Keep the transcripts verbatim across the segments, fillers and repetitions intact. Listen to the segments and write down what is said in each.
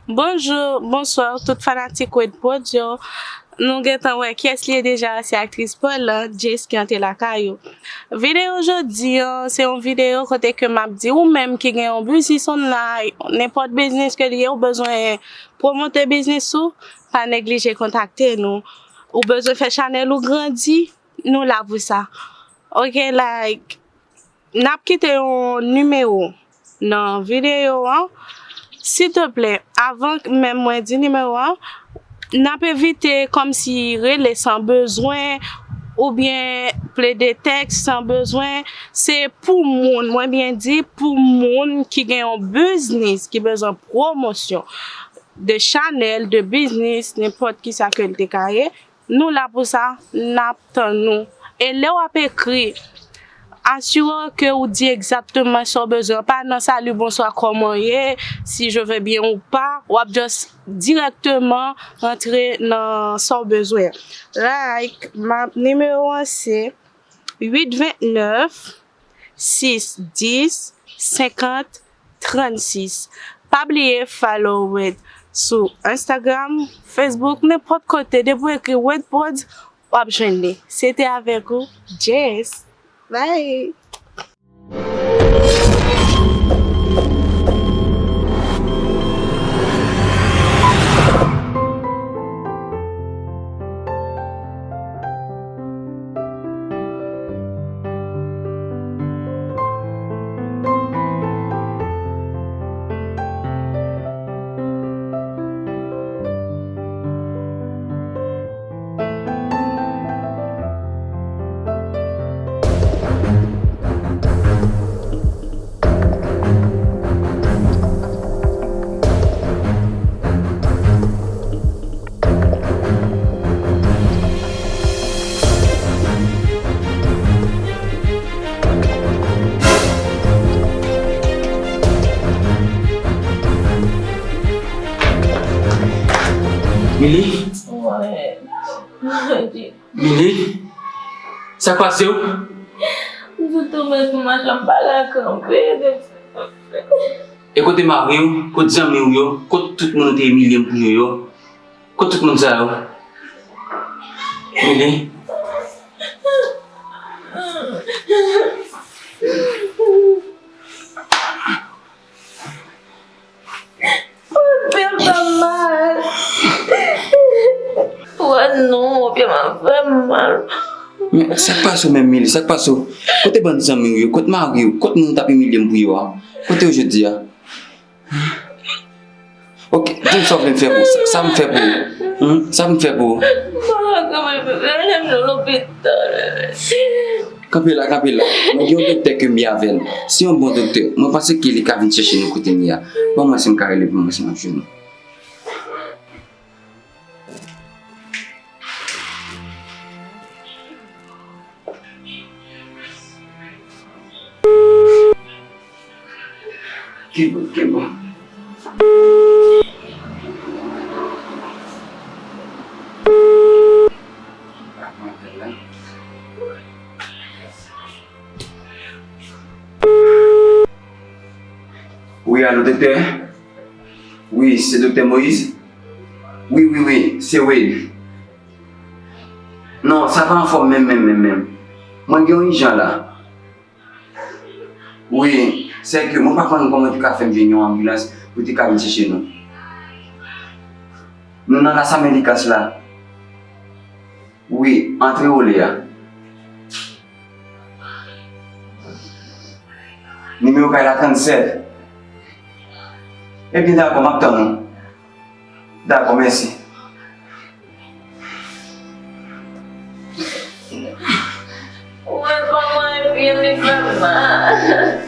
Bonjou, bonswa, tout fanatik Wade Prod yo. Nou gentan wè kiyès li ye deja, se aktris Paula, Jess ki antre lakay ou. Videyo jodi an, se yon videyo kote ke m ap di ou menm ki gen yon biznis online, nenpòt biznis ke li ye, ou bezwen pwomote biznis ou, pa neglije kontakte nou. Ou bezwen fè chanèl ou grandi, nou la pou sa. Ok, like, n ap kite yon nimewo nan videyo an. Silteplè, avan menm mwen di nimewo an, n ap evite kòmsi rele san bezwen oubyen plede tèks san bezwen. Se pou moun, mwen byen di, pou moun ki gen yon biznis ki bezwen pwomosyon de chanèl, de biznis, nenpòt kisa ke l te ka ye. Nou la pou sa, n ap tann nou. E lè w ap ekri, asire w ke ou di egzakteman sa w bezwen. Pa nan salut, bonsoir, comment ye, si je vais bien ou pas, w ap just dirèkteman rantre nan sa w bezwen. Like, m ap, nimewo an se uit vennèf, sis dis, senkant, trannsis. Pa bliye follow Wade sou Instagram, Facebook, nenpòt kote. Depi w ekri Wade Prod, w ap jwenn li. Se te avèk ou, Jess. Bye! Mili? Mili? Sa k pase w? M sou tonbe sou machan, m pa ka kanpe. E kote mari w? Kot zanmi w yo? Kot tout moun ou te imilye m pou yo yo? Kot tout moun sa yo? Mili? Pye m fè m mal. Wè non, pye m ap fè m mal. Men, sa k pase w menm, Mili? Sa k pase w? Kote bann zanmi w yo? Kot mari w? Kot moun w t ap imilye m pou yo a? Kote yo jodi a? Ok, di m sa w vle m fè pou ou. Sa, sa m fè pou ou? Hmm? Sa m fè pou ou? Mwen pa ka kanpe, bebe, ale m nan lopital, bebe. Kanpe la, kanpe la. Mwen gen yon doktè ke m ye avè l. Se yon bon doktè. Mwen panse ke li ka vin chèche nou kote n ye a. Ban m wè si m ka rele pou mwen si m ap jwenn ou. Ki bon, ki bon. Wi, alo, doktè? Wi, se doktè Moïse? Wi, wi, wi, se Wade. Non, sa pa anfòm menm, menm, menm, menm. Mwen gen yon ijan la. Wi, sè ke mwen pa konn kòman yo te ka fè m jwenn yon anbilans pou te ka vin chèche nou. Nou nan Las Américas la. Wi, antre wole a. Nimewo kay la trannsèt. Ebyen, dakò, m ap tann ou. Dakò, mèsi. Ou wè kòman epi li fè m mal.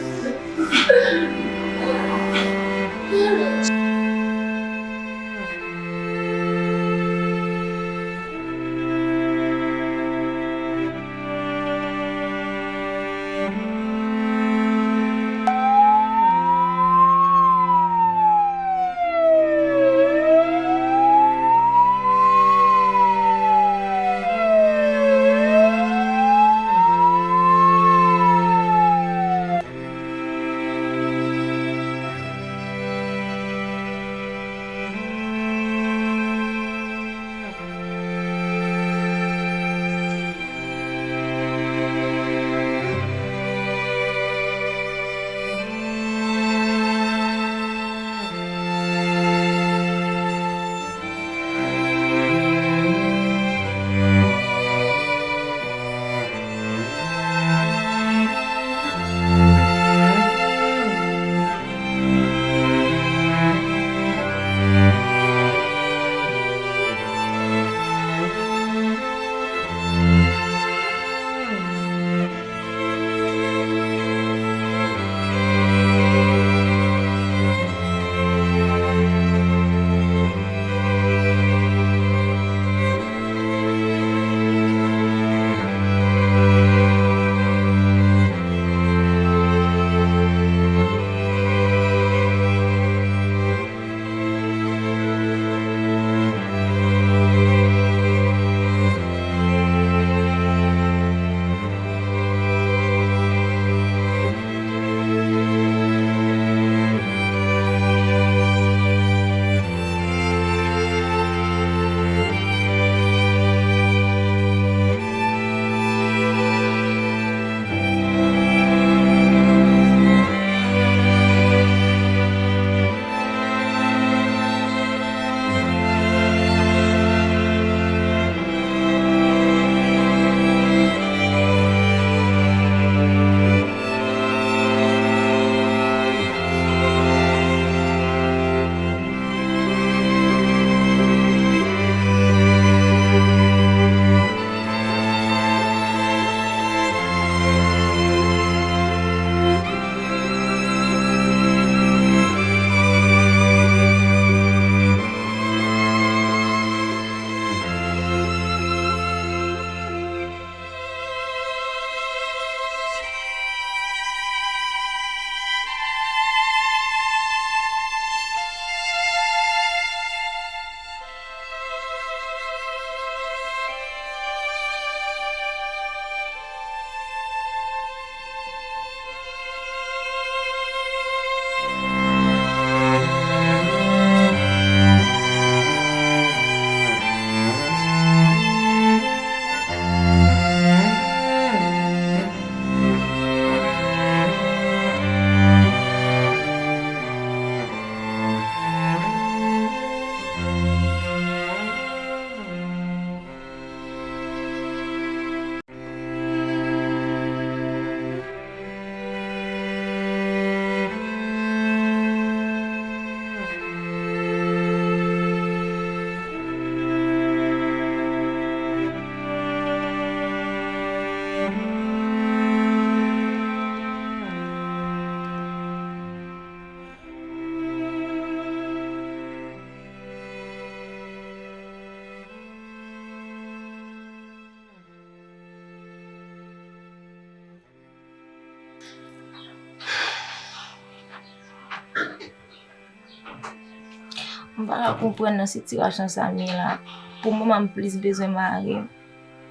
M pa ka konprann nan sitiyasyon sa m ye la. Pou moman, m plis bezwen mari m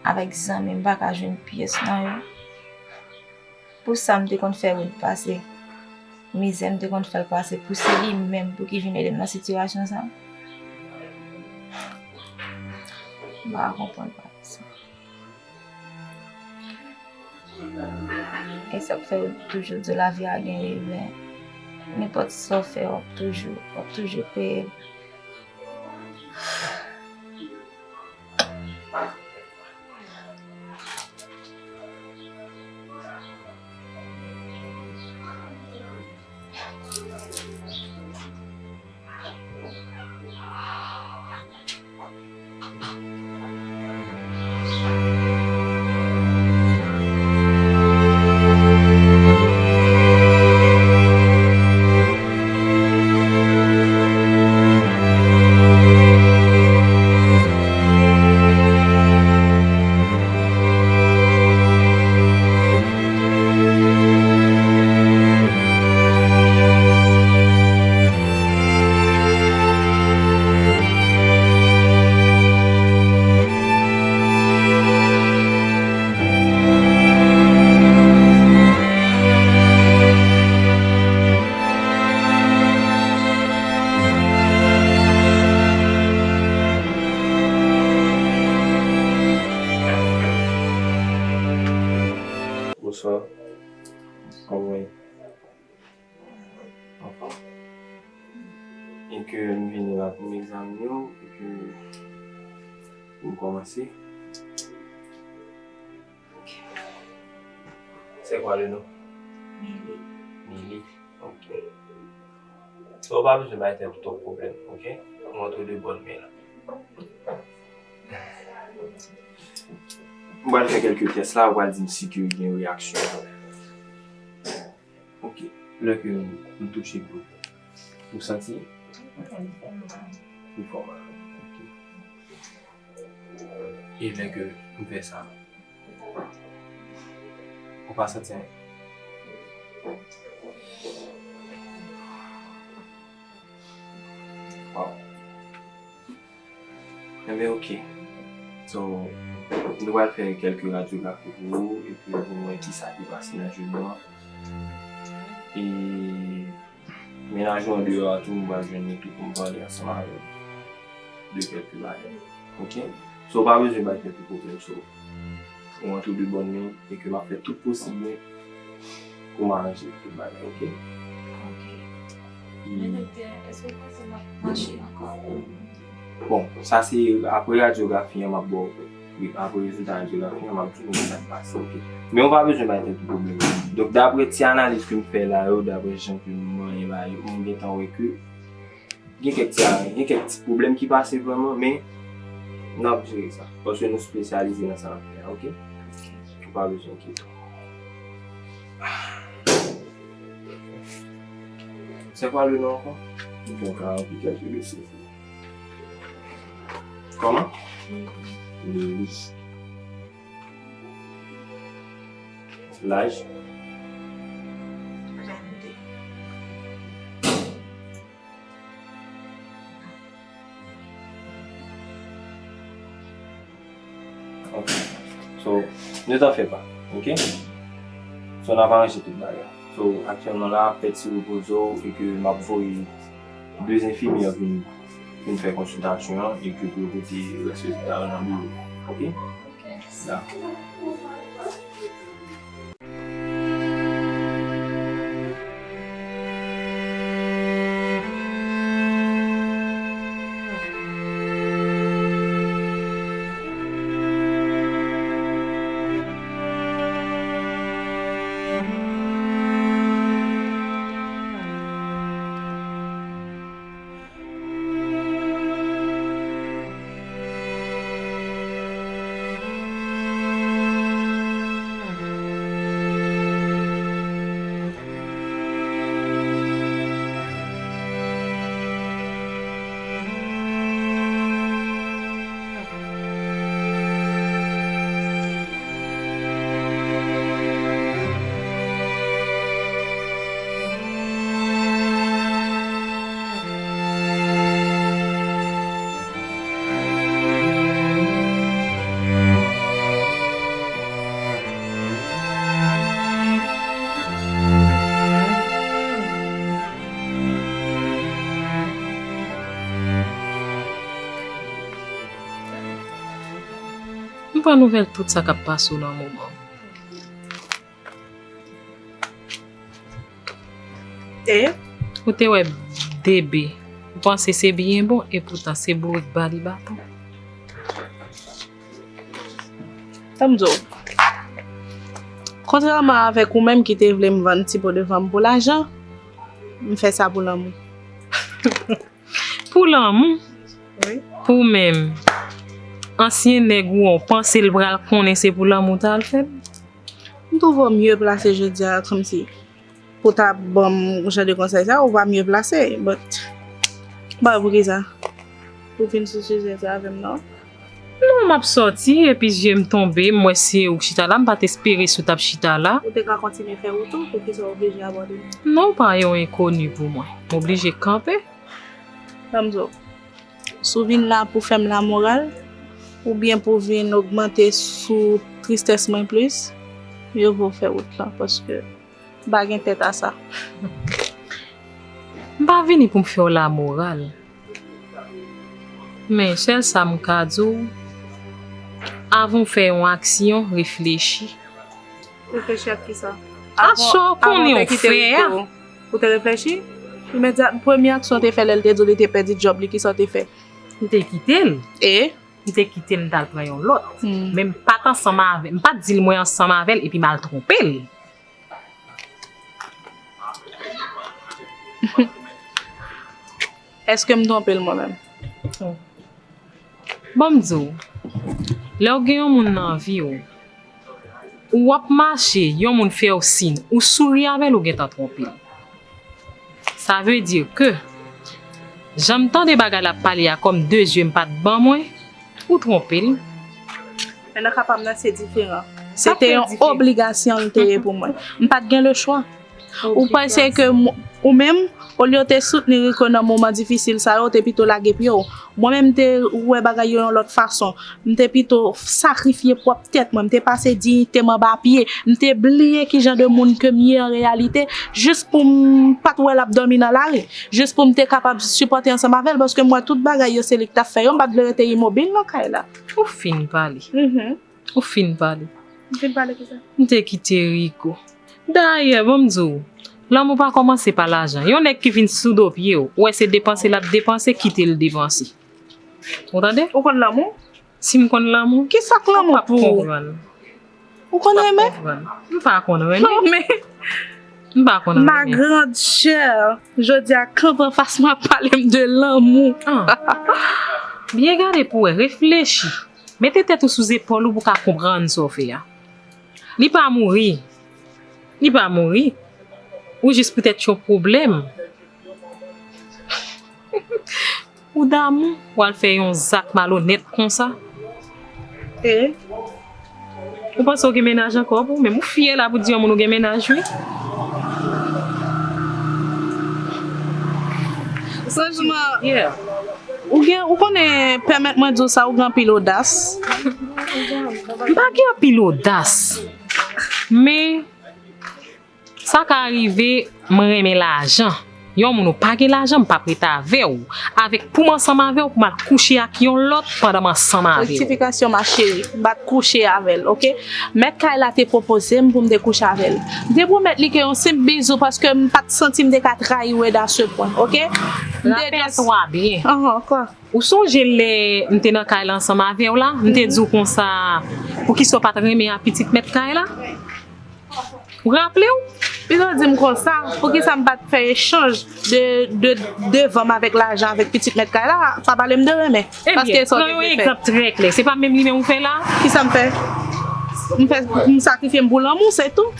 avèk zanmi m, m pa ka jwenn pyès nan yo. Pou sa m te konn fè Ruth pase, mizè m te konn fè l pase, pou se li menm pou ki vin ede m nan sitiyasyon sa. M pa ka konprann bagay sa. E sa k fè yo toujou di lavi a gen revè. Nenpòt sa w fè, w ap toujou, w ap toujou peye l. Bonswa. Kòman w ye? Anfòm. E ke m vini la pou m egzamine w, e ke pou m kòmanse. C'est quoi le nom? Mili. Mili. Ok. So, ou pa bezwen bay tèt ou twòp pwoblèm, ok? Ou antre de bòn men la. M pral fè kèlke tès la, ou pral di m si ke gen reyaksyon. Ok. Lè ke m touche kò, ou santi? Li fè mal. Li fè mal. Ok. E lè ke m fè sa, ou pa santi anyen? Wow. Enben, ok. So, nou pral fè kèlke radyografi pou ou, epi pou nou wè kisa ki pase nan jenou an. E mennaj ou andeyò a tou, m pral jwenn li tou pou m pale ansanm avè l de kèlke bagay. Ok? So, ou pa bezwen bay tèt ou pwoblèm, so, ou antre de bòn men e ke m ap fè tout posib mwen pou m aranje tout bagay, ok? Ok. Men doktè, èske w panse m ap mache ankò? Bon, sa se apre radyografi an m ap ba w. Wi, apre rezilta radyografi an, m ap di w sa k pase, ok? Men ou pa bezwen bay tèt ou pwoblèm. Donk, dapre ti analiz ke m fè la yo, dapre jan ke m manyen bagay yo, m gentan wè ke gen kèk ti, gen kèk ti pwoblèm ki pase vrèman, men n ap jere sa. Paske nou espesyalize nan sa n ap fè a, ok? Ou pa bezwen enkyete w. C'est quoi le nom encore? Ou gen ka anvi kèlke de se. Kòman? Lili. Laj? Vennde. Ok. So, ne t'en fais pas, ok? So, n ap aranje tout bagay. So, aktyèlman la, fè ti repoze w e ke m ap voye de enfimyè vin, vin fè konsiltasyon an e ke pou yo pote rès rezilta yo nan biwo, ok? Dakò. Pran nouvèl tout sa k ap pase w nan moman. E? Ou te wè bebe. Ou panse se byen bon, epoutan se bourik ba li baton. Tann m di w. Kontrèman avèk ou menm ki te vle m vann ti po de van m pou lajan, m fè sa pou lanmou. Pou lanmou? Wi. Pou menm ansyen nèg ou an, w panse l pral konnen se pou lanmou w t al fè l? M twouve w mye plase jodi a, kòmsi pou ta ban m jan de konsèy sa, ou pa mye plase, but, m pa wè poukisa ou vin sou sijè sa avè m, non. Non, m ap sòti, epi zye m tonbe, m wè se ou k chita la, m pa t espere si w t ap chita la. Ou te ka kontinye fè wout ou, poukisa w oblije abandone? Non, w pa yon enkoni pou mwen. M oblije kanpe. Ban m di w, si w vin la pou fè m lamoral, oubyen pou vin ogmante sou tristès mwen plis, mye vo w fè wout lan, paske m pa gen tèt a sa. M pa vini pou m fè w lamoral. Men, sèl sa m ka di w, avan w fè yon aksyon, reflechi. Reflechi ak kisa? A sa w konnen w fè a? Ou te reflechi? Imedyat, premye aksyon w te fè lè l te di w li te pèdi djòb li, kisa w te fè? M te kite l. E? M te kite l, m t al pran yon lòt. Hmm. Men m pa t ansanm avè l, m pa t di l mwen ansanm avè l epi m al twonpe l. Èske m twonpe l mwen menm? Ban m di w, lè w gen yon moun nan vi w, ou ap mache, yon moun fè w siy, ou souri avè l, ou gentan twonpe l. Sa vle di ke, jan m tande bagay la ap pale a kòm de zye m pa t ban mwen, ou twonpe l. Men nan ka pa m nan, se diferan. Se te yon obligasyon l te ye pou mwen. M pa t gen lechwa. Ou panse ke m-, ou menm, olye w te soutni Rico nan moman difisil sa yo, w te pito lage pye w. Mwen menm, m te wè bagay yo yon lòt fason. M te pito sakrifye pwòp tèt mwen. M te pase diyite m anba pye. M te bliye ki jan de moun ke m ye an reyalite, jis pou m pa t wè l ap dòmi nan lari. Jis pou m te kapab sipòte ansanm avè l, paske m wè tout bagay yo, se li k t ap fè yo. M pa t vle rete imobil nan kay la. Ou fin pale. Mhm. Ou fin pale. M fin pale kisa? M te kite Rico. Dayè, ban m di w, lanmou pa kòmanse pa lajan. Yon nèg ki vin sou do pye w, ou wè se depanse l ap depanse, kite l depanse. Ou tande? Ou konn lanmou? Si m konn lanmou, kisa k lanmou pou ou? Ou konn renmen? M pa konn renmen. Non, men m pa konn renmen. Ma grande sœur, jodi a, kanpe anfas mwen ap pale m de lanmou. Ah. Byen gade pou w wè, reflechi. Mete tèt ou sou zepòl ou pou w ka konprann sa w fè a. Li pa mouri. Li pa mouri. Ou jis poutèt yon pwoblèm. Ou damou, w al fè yon zak malonèt konsa. E? Ou panse w gen mennaj ankò pou ou menm? Ou fyè la pou di yon moun ou gen mennaj, wi. Franchman, yeah. Ou gen, ou konnen, pèmèt mwen di w sa, ou gen anpil odas. M pa gen anpil odas. Men, sa ka rive, mwen renmen lajan. Yon moun ou pa gen lajan, m p ap ret avè w. Avèk, pou m ansanm avè w, pou m al kouche ak yon lòt pandan m ansanm avè w. Rektifikasyon, ma chérie, m pa t kouche avè l, oke? Mèt kay la te pwopoze m pou m te kouche avè l. M te pwomèt li ke yon senp bizou paske m pa t santi m te ka trayi Wed à ce point, oke? M te just... Rapèl twa byen. Anhan, kwa? Ou sonje lè m te nan kay la ansanm avè w la, m te di w konsa, poukisa w pa t renmen a pitit mèt kay la? Ou raple w? Pito di m konsa, poukisa m pa t fè echanj de, de, de van m avèk lajan avèk pitit mèt kay la? Pa pale m de renmen. Paske sa w te vle fè. Ebyen, pran yon egzanp trè klè. Se pa menm li menm ou fè la? Kisa m fè? M fè, m sakrifye m pou lanmou, se tou.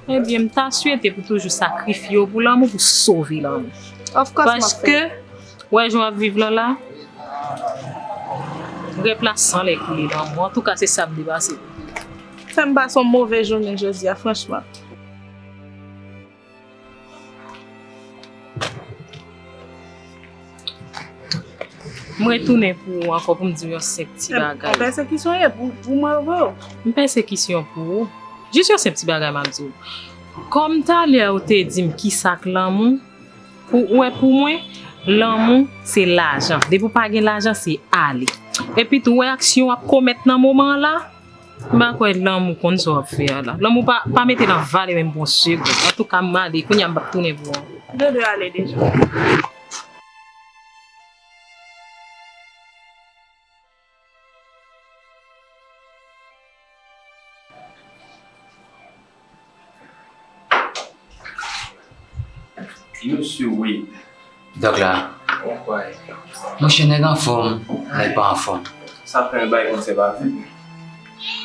Ebyen, m ta swete pou toujou sakrifye w pou lanmou, pou sove lanmou. Of course, m ap fè. Paske, ou wè jan w ap viv lan la, rèp la san lè koule lanmou. Antouka, se sa m te pase. Fè m pase yon move jounen jodi a, franchman. M retounen pou ou ankò pou m di w yon senp ti bagay. Yon pèsekisyon ye pou, pou mwen vre. M pèsekisyon pou ou. Jis yon senp ti bagay m ap di w. Kòm talè ou te di m kisa k lanmou, pou ou wè pou mwen, Lanmou, se lajan. Depi w pa gen lajan, se ale. Epi tou, wè aksyon w ap komèt nan moman an la, m pa kwè lanmou konn sa w ap fè a la. Lanmou pa, pa mete l an valè menm pou yon segonn. Antouka, m ale. Kounye a, m p ap tounen pou ou. Dodo ale deja. Mesye Wade. Dòk la. Monchè, nèg anfòm, nèg pa anfòm. Sa fè yon bagay konn se pa vre.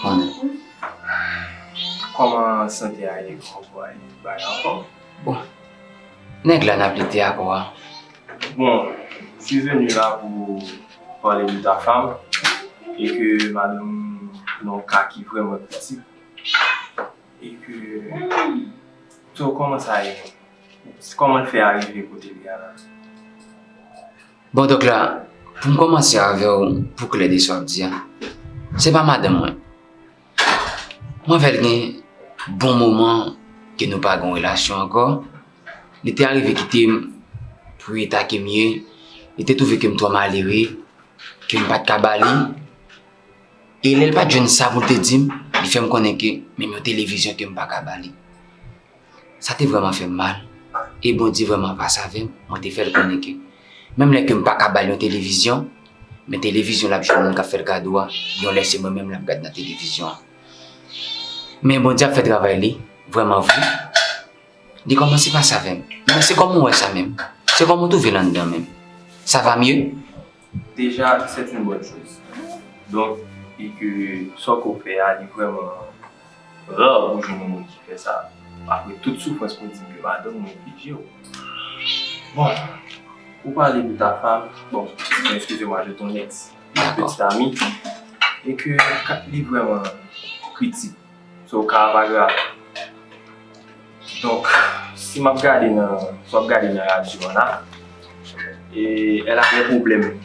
Konnen. Kòman sante a ye? Kòman bagay anfòm? Bon. Nèg la n ap lite akò a. Bon, je suis venu là pour parler de ta femme et que madanm nan yon ka ki vrèman kritik. E ke, so, kòman sa ye? Kòman l fè arive kote li a la? Bon, dòk la, pou m kòmanse avè w, pou klè de sa w ap di a, se pa madanm mwen. Mwen avè l gen bon moman ke nou pa gen yon relasyon ankò. Li te arive kite m pou eta ke m ye. Li te twouve ke m twò malere, ke m pa t ka ba li. E lè l pa t jwenn sa pou l te di m, li fè m konnen ke menm yon televizyon ke m pa ka ba li. Sa te vrèman fè m mal. E Bondye vrèman pase avè m, mwen te fè l konnen ke menm lè ke m pa ka ba l yon televizyon, men televizyon l ap jwenn moun k ap fè l kado a, yon lè se mwen menm l ap gad nan televizyon an. Men Bondye ap fè travay li, vrèman vre. Li kòmanse pase avè m. Men se kòman w wè sa menm? Se kòman w twouve l anndan menm? Ça va mieux? Déjà, c'est une bonne chose. Donk, e ke sa ke w fè a, li vrèman ra pou jwenn yon moun ki fè sa. Apre tout soufrans pou di ke madanm ou enflije w. Bon, ou pale de ta femme, bon, excusez-moi, de ton ex, ma petite amie, e ke ka- li vrèman kritik. So, ka a pa grav. Donk, si m ap gade nan, si w ap gade nan radyo an la, e, elle a des problèmes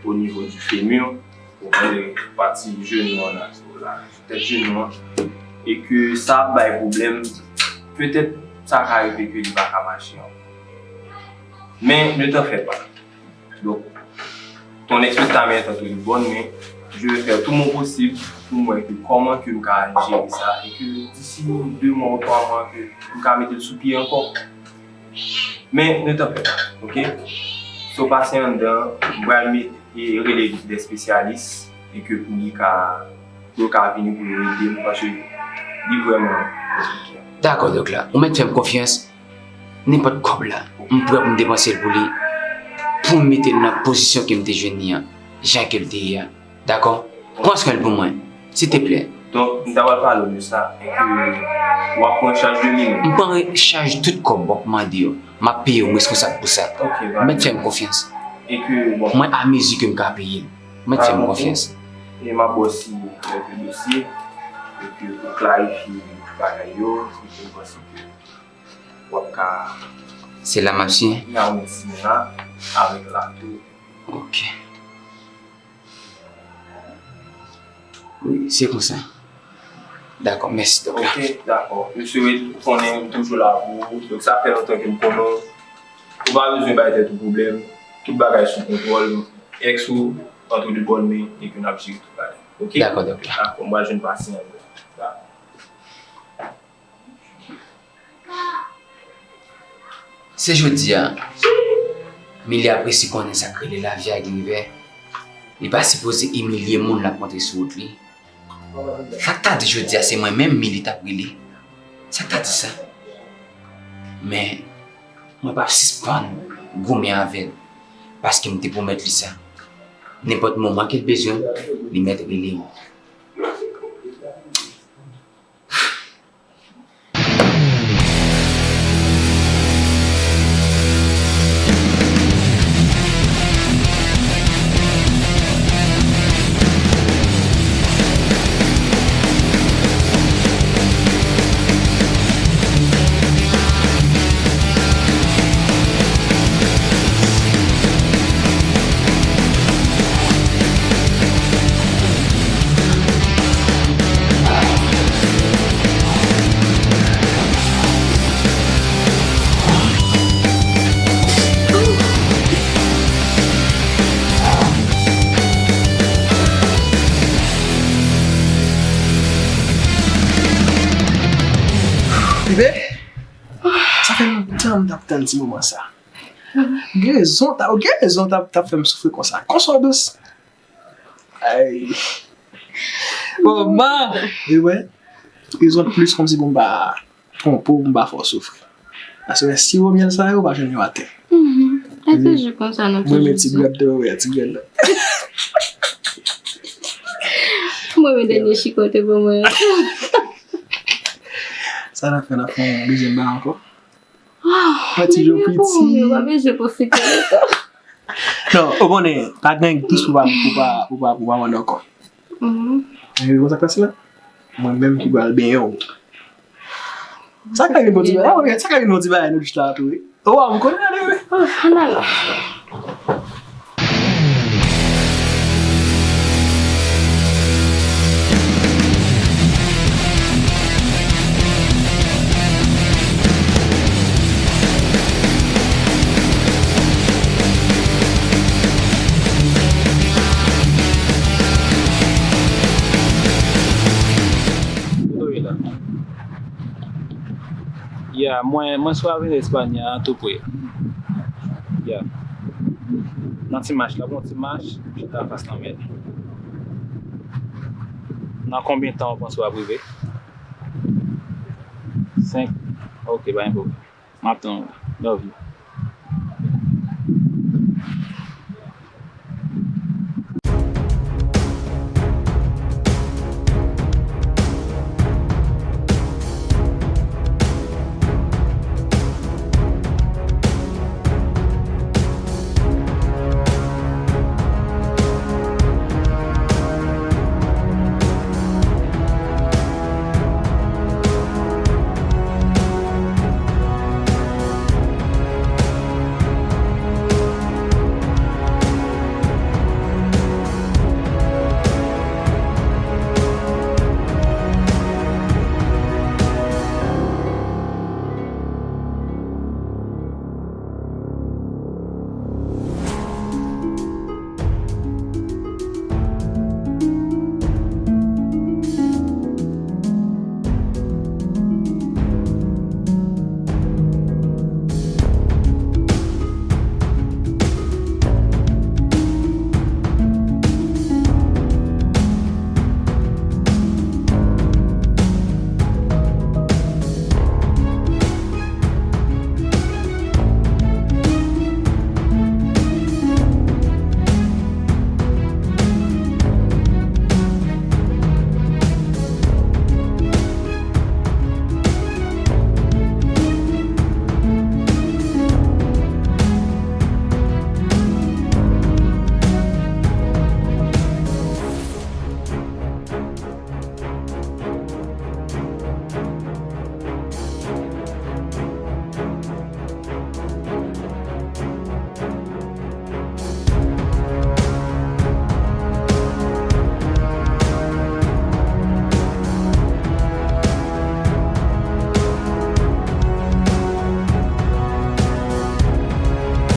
au niveau du fémur, ou konprann, pati jenou an la, so la, tèt jenou an, e ke sa ap bay pwoblèm, petèt sa ka rive ke li pa ka mache ankò. Men, ne t'en fais pas. Donk, ton ex-petite amie est entre de bonnes mains. Je vais faire tout mon possible pou m wè ke kòman ke m ka jere sa e ke d'ici deux mois ou trois mois ke m ka mete l sou pye ankò. Men, ne t'en fais pas, ok? So pase anndan, m pral met, e rele de spesyalis e ke pou li ka, pou yo ka vini pou yo ede m, paske li vrèman konplike. Dakò, dòk la. Ou mèt fè m konfyans. Nenpòt kòb la, m prè pou m depanse l pou li, pou m mete l nan pozisyon ke m te jwenn li an, jan ke l te ye a. Dakò? Pran swen l pou mwen, silteplè. Donk, m ta pral pale w de sa, e ke w ap pran chaj de li menm. M pran re- chaj tout kòb w ap mande yo. M ap peye w, m reskonsab pou sa. Ok, dakò. Mèt fè m konfyans. E ke, bon. Mwen, a mezi ke m ka peye l, mèt fè m konfyans. E m ap ba w siyen kèk dosye, e ke pou klarifye bagay yo, e ke m panse ke w ap ka... Se la m ap siyen? Ni a yon ti la avèk la tou. Ok. Wi, se konsa. Dakò, mèsi, dòk la. Ok, dakò. Mesye Wade, ou konnen m toujou la pou ou. Donk, sa fè lontan ke m konnen w. Ou pa bezwen bay tèt ou pwoblèm. Tout bagay sou kontwòl. Ex ou, antre de bòn men, e ke n ap jere tout bagay. Ok? Dakò, dòk la. Dakò, m pral jwenn pasyan an. Dakò. Se jodi a, Mili ap resi konnen sa k rele lavi a gen revè. Li pa sipoze imilye moun l ap kontre sou wout li. Sa k ta di jodi a se mwen menm Mili t ap rele? Sa k ta di sa? Men, mwen p ap sispann goumen avè l, paske m te pwomèt li sa. Nenpòt moman ke l bezwen m, li mèt rele m. M t ap tann ti moman sa. Gen rezon, ta, gen rezon t ap, t ap fè m soufri konsa. Konsa w dous. Ay. Mama! E wè, rezon plis kòmsi pou m pa twonpe w, pou m pa fè w soufri. Paske siwo myèl sa yo, w pa jwenn yo atè. Mhm. E toujou konsa nan tout. Mwen, men ti grèt de wè, ti grèt la. Mwen, men dènye chikote pou mwen. Sa n ap fè, n ap fè yon dezyèm bagay ankò. Mwen ti jo piti. Mwen bezwen pwofite de tou. Non, ou konnen, pa gen dous pou pa, pou pa, pou pa, pou pa mande ankò. Mhm. E konsa k pase la? Mwen menm ki pral benyen w. Sa ka vin bon ti bagay, sa ka vin bon ti bagay nou chita tou, wi. O, a, m konnen ale, wi. Oh, ann ale. Kote w ye la? Ya, mwen, mwen sou avni Espanya, tou pre. Ya. Nan ti mach la, bon ti mach, chita anfas lanmè. Nan konbyen tan w panse w ap rive? Senk. Ok, pa gen pwoblèm. M ap tann ou. Love you.